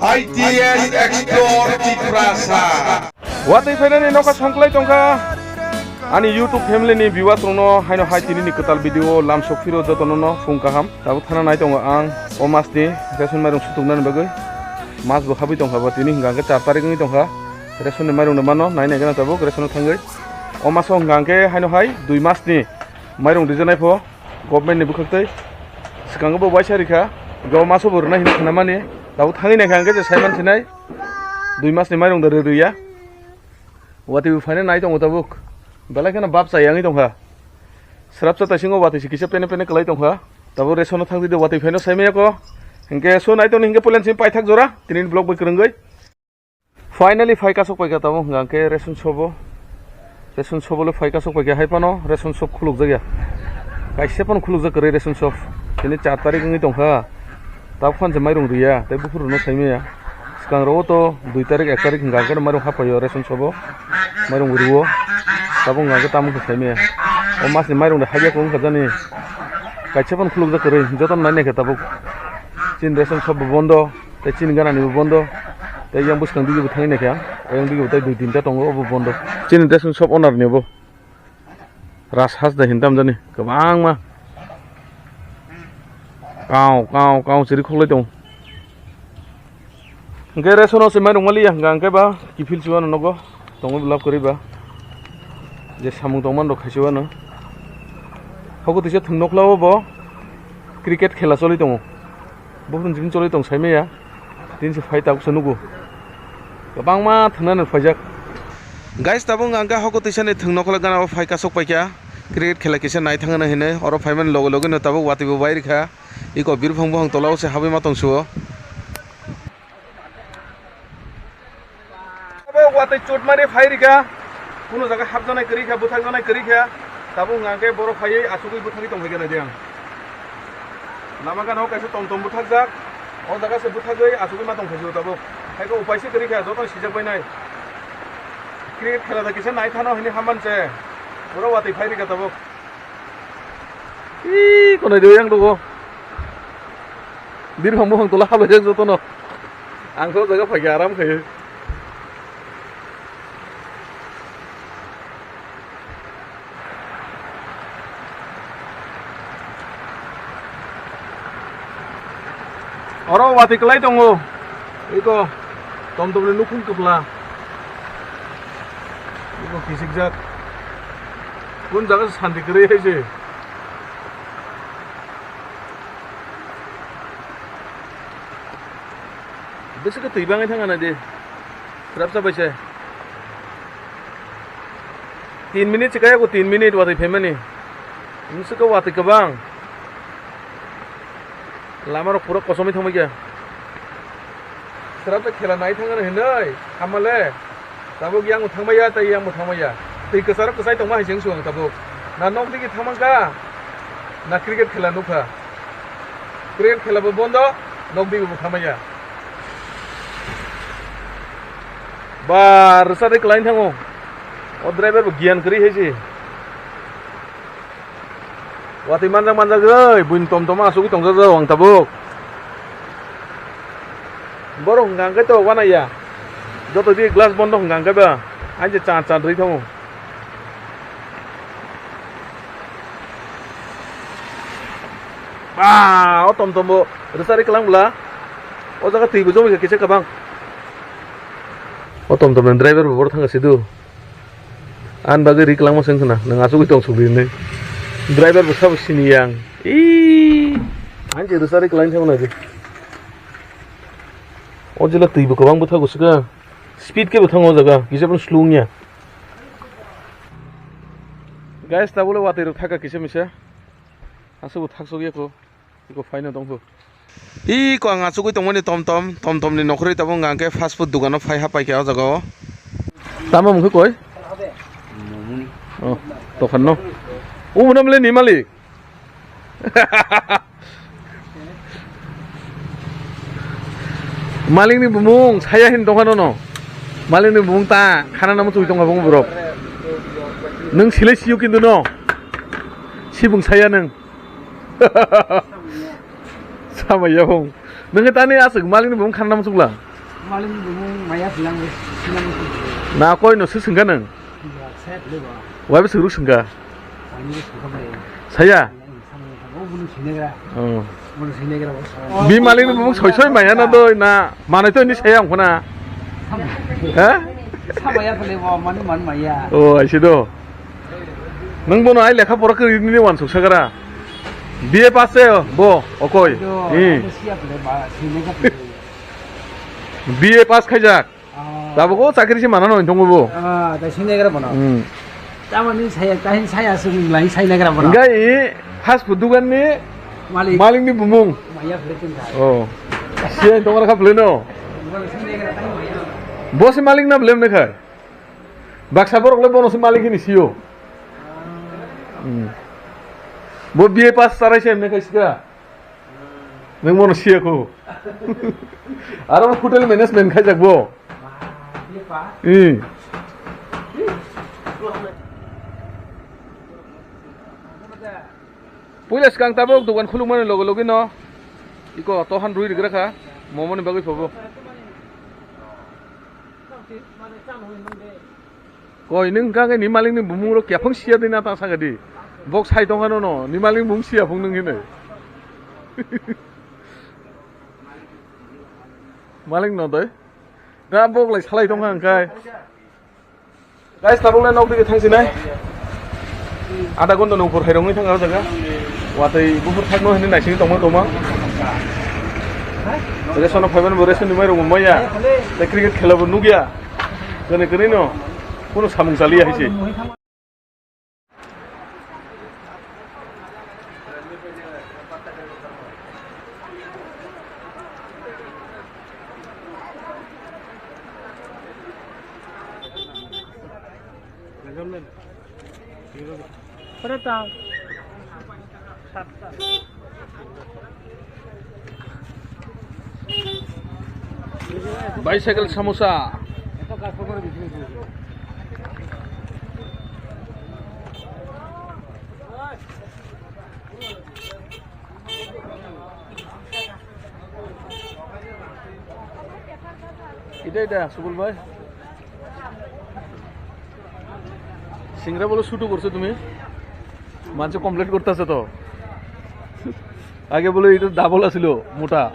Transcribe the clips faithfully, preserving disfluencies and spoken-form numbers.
I T S Explore Tiprasa. Watwi phainani nokha songklai tongkha. Ani YouTube family ni viewers rokno haino hai tini ni kwtal video lam sok phiro jotono no phung kaham. Tabuk thana nai tongo ang o mas ni ration mairung sutuknani bagwi. Mas bo habwi tongkha bo tini hwnkha hwnkhe char tarik wngwi tongkha. Ration ni mairung no mano nai nai gana tabuk ration no thangwi. O maso hwnkha hwnkhe haino hai dui mas ni mairung rijanai pho. Government ni bwkhak tei swkango bo waisa rikha, hwnkhe o maso bo rwnai hinwi khnamani, tabuk thangwi naikha hwnkhe je saiman sinai, dui mas ni mairung da rwrwya, watwi bo phainai nai tongo tabuk, belai kheno bab chai yangwi tongkha, srapsa taisingo watwi se kisa pene pene kwlai tongkha, tabuk ration no thangdi de watwi phaino saimaya ko, hwnkhe so nai tongni hwnkhe puila simi paithak jora, tini ni vlog bai kwrwngwi. Finally phai kasok paikha tamo hwnkha hwnkhe ration shop o. Ration shop o le phai kasok paikha hai phano ration shop khulukjakya. Kaisa phano khulukjak kwrwi ration shop. Tini char tarik wngwi tongkha. Tabuk phano je mairung riya tei buphuru rwno saimaya. Swkang rogo to dui tarik ek tarik hwnkha hwnkhe mairung haphaio ration shop o. Mairung rwo. Tabuk hwnkha hwnkhe tamo khe saimaya. O mas ni mairung de habya kwrwngkha jani. Kaisa phano khulukjak kwrwi jotono nai naikha tabuk. Chini ration shop bo bondo. Tei chini gana ni bo bondo. Tei yang bwskang digi bo thangwi naikha. Yang digi bo tei dui tinta tongo, obo bondo. Chini ration shop owner ni bo. Ras has da hintam jani. Kwbangma. Kau, kau, kau chiri khoklai tongo. Hwnkhe ration o se mairung maliya hwnkha hwnkhe ba kiphil chuano nogo. Tongwi belap kwrwi ba. Je samung tongmani rok khaisi uano. Hoko tisa thwng nokla o bo cricket khela choli tongo. Bo phun jing choli tong saimaya. Tin se phai tabuk se nugo. Kwbangma thwngnani phaijak. Guys, tabuk hwnkha hwnkhe hoko tisa ni thwng nokla gana o phai kasok paikha. Cricket khela kisa nai thangna hinwi oro phaimani loge loge no tabuk watwi bo bai rikha. Iko birphang buphang tola o se habwi ma tong suo. Abo watwi chutmani phai rikha, kuno jaga hapjaknai kwrwi kha, bwthakjaknai kwrwi kha, tabuk hwnkha hwnkhe borok phaiwi achugwi bwthagwi tongphai kha nai de ang. Lama gana o kaisa tom tom bwthakjak, o jaga se bwthagwi achugwi ma tongphai sio tabuk. Hai khe upai se kwrwi kha, jotono sijak bai nai. Cricket khela da kisa nai thano hwnwi hamani se, borok watwi phai rikha tabuk. Ih, konai de yang dogo. Birphang buphang tola hablai jak jotono. Ang khe o jaga phaikha aram khe. Oro watwi kwlai tongo. Iko tom tom ni nukhung kwpla. Iko kisikjak. Kun jaga santi kwrwi hai se. Bwswk twi bangwi thang nai di. Kwrapsa bai se. Tin minute se kaya ko, tin minute watwi phaimani. Bwswk watwi kwbang. Lama rok pura kosom wi thangbai kha. Kwrapsa khela nai thang nai hinwi hamale. Tabuk yang bo thangmaya, tei yang bo thangmaya. Twi kwcharo kwchai tongma hai se wngsu ang tabuk. Na nok digi thangmang kha, na cricket khela nukha. Cricket khela bo bondo, nok digi bo thangmaya. Ba, rwsa de kwlai thango. O driver bo giyan kwrwi hai se. Watwi manjak manjak oi, buini tom tom asugwi tongjak jao ang tabuk. Borok hwnkha hwnkhe to wanaya. Joto di glass bondo hwnkha hwnkhe ba. Aini chan chan rwi thango. Ba, o tom tom bo rwsa ri kwlang bwla. O jaga twi bo jomoi kha kisa kwbang. O tom tom ni driver bo boro thangkha sidu. Ani bagwi ri kwlangma se wngkha na, nwng achugwi tong sukdi hinwi. Driver bo sabo sini yang. Ii. Ani je rwsa ri kwlang thangma nai di. O jila twi bo kwbang bwthago swkha. Speed khe bo thango o jaga, kisa phano slow wngya. Guys, tabule watwi rok thaka kisa misa. Aswk bo thak sok ya kho. Iko phaino tongkho. Iko ang achugwi tongmani tom tom, tom tom ni nokhorwi tabuk hwnkha hwnkhe fast food dogano phai ha paikha o jaga o. Tamo mungkhe koi? Momoni. Oh, tokan no. Ubo namle ni malik. Malik ni bumung saya hin tongkha no no. Malik ni bumung ta khana namo twi tongkha bung borok. Nung silai siyo kintu no. Sibung saya nung. Sama ya bung. Nung tani asuk malik ni bumung khana namo chukla. Maling bumung maya bilang, bilang. Na koi no sisingka nang? Saya beli ba. Wai bisi ruk singka? Ani singka beli. Saya? Yang sama, oh, bunuh sini kira. Oh. Bunuh sini kira, bos. Bi maling ni bumung soi soi maya na doi na. Mana itu ini saya yang kena. Sama. Hah? Sama ya, beli ba, mana, mana maya. Oh, I see do. Nang bono ai lekha pora kiri ni wan suk sagara. B A pass se bo, okoi. Aduh, hmm. Ada siap beli ba, sini kira. B A pass khaijak. Ah. Tabuk o chakri se manano wng tongo bo. Ah, tai sini kira bono. Hmm. Tamani saya, tai saya sung lai sai nagra bono. Enggak, i fast food dukan ni malik. Malik ni bumung. Maya beli tin khai. Oh. Siya tongo kha beli no. Bono sini kira tai maya. Bo se malik na beli ne khai. Baksa borok le bono se malik ni siyo. Hmm. Bo B A pass sarai se ne khai sika. Nang bono siya ko. Aro hotel management khaijak bo. Hmm. Puila swkang tabuk dogan khulukmani loge loge no iko tohan rwi rigra kha, momo ni bagwi phobo. Koi nwng hwnkha khe ni malik ni bumung rok kiaphang siya de na ta saka di. Bok sai tongkha no no, ni malik ni bumung siya phung nwng hinwi. Malik no doi. Da bok lai salai tongkha hwnkhe. Guys, tabuk le nok digi thangsinai. Adha ghonta nung phur khairoknwi thang o jaga. Watwi buphur thakno hinwi naisingwi tongma tongma. Jaga sono phaiban bo rest ni mai rok maya. Tei cricket khela bo nukya. Kani kani no. Kuno samung chaliya hai se. Bicycle samosa. Ida, ida, Subul bhai. Singra bolo sutu korcho tumi? Manche complete korte aso to. Age bole eta double asilo, mota.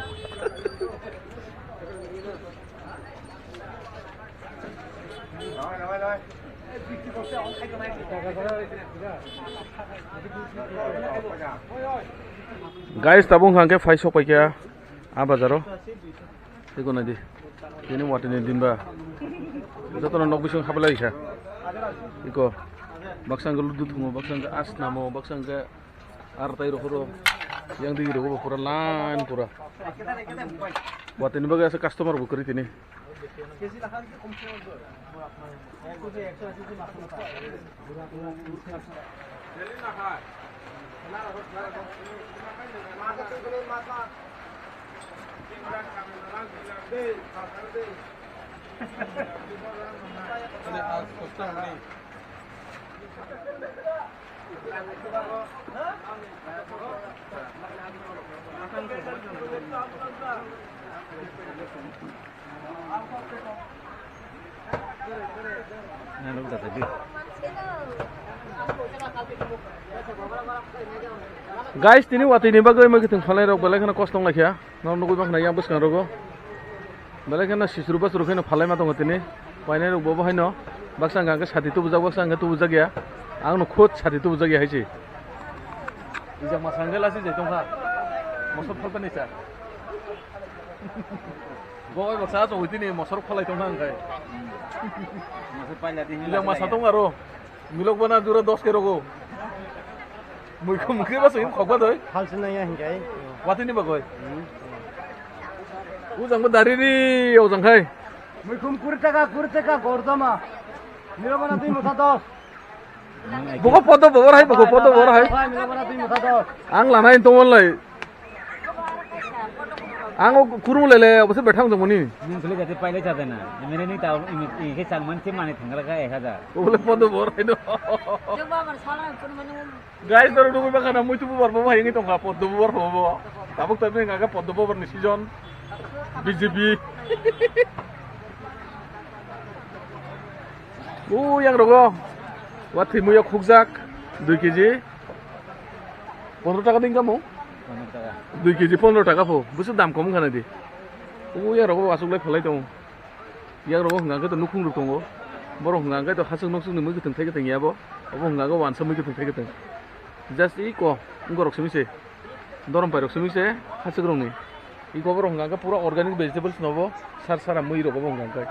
Guys, tabuk hwnkhe phai sok paikha a bazaro. Tei gwnadi. Tini watini din ba. Jotono nok bising hablai kha. Iko. Baksa hwnkhe ludu thumo, baksa hwnkhe as namo, baksa hwnkhe ar tai rohoro. Yang digi rogo pura line pura. Watini bagwi asa customer bo kwrwi tini. Guys, tini watwi ni bagwi mwkhwtwng phalnai rok belai kheno kosto wng lai kha. Norok nugwi mankha yang bwskang rogo. Belai kheno sisru basru kheno phalai ma tongo tini. Painai rok bo bo haino. Baksa hwnkha hwnkhe sati tubujak, baksa hwnkhe tubujak ya. Ang no khud sati tubujak ya hai se. Ijak masa hwnkhe lasi jai tongkha. Mosok phalpani sa. Bo oi baksa achogwi tini mosok phalai tongkha hwnkhe. Mosok paila di. Ijak masa tong aro. Milok bana jura dos ke rogo. Muikhum mukhe ba singin khokba doi. Halsina ya hinkai. Watini bagoi. Hmm. Ujang bo dari ri ujang khai. Muikhum kuri taka, kuri taka, gordama. Milok bana twi motha dos. Boko podo bobor hai, boko podo bobor hai. Hai, milok bana twi motha dos. Ang lanai tongwal lai. Ang o kurung lele, obo se bethang jongmani. Nung sule jate pailai jate na. Emere ni tao, imi, imi ke changman se mane thangra ka ek hajar. Obole podo bor hai no. Jengba mar sala kun mane. Guys, doro dugui bakana muitu bubar bo hai ngi tongka, podo bubar bo bo. Tabuk tabuk ngi ka podo bubar ni season. B J P. O yang rogo. Wa thwi muya khukjak. Dui K G. Pondro taka ding kamo? Dui K G pondro taka pho. Busu dam kom khana di. O yang rogo asuk lai phalai tong. Yang rogo hwnga khe to nukhung rok tongo. Borok hwnga khe to hasuk noksuk ni mui kwthwng thai kwthwng ya bo. Obo hwnga khe wansa mui kwthwng thai kwthwng. Just iko. Ngorok simi se. Dorom pairok simi se hasik rokni. Iko borok hwnka khe pura organic vegetables nobo sar sara mui rok obo hwnka khe.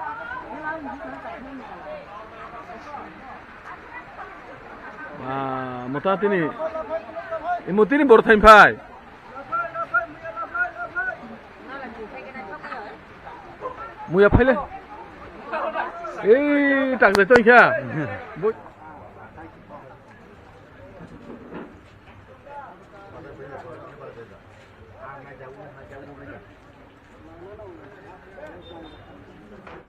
Ah, mota tini. Imo tini bor thaim phai. Muya phaile. Ei, tak de tong kha. Bo-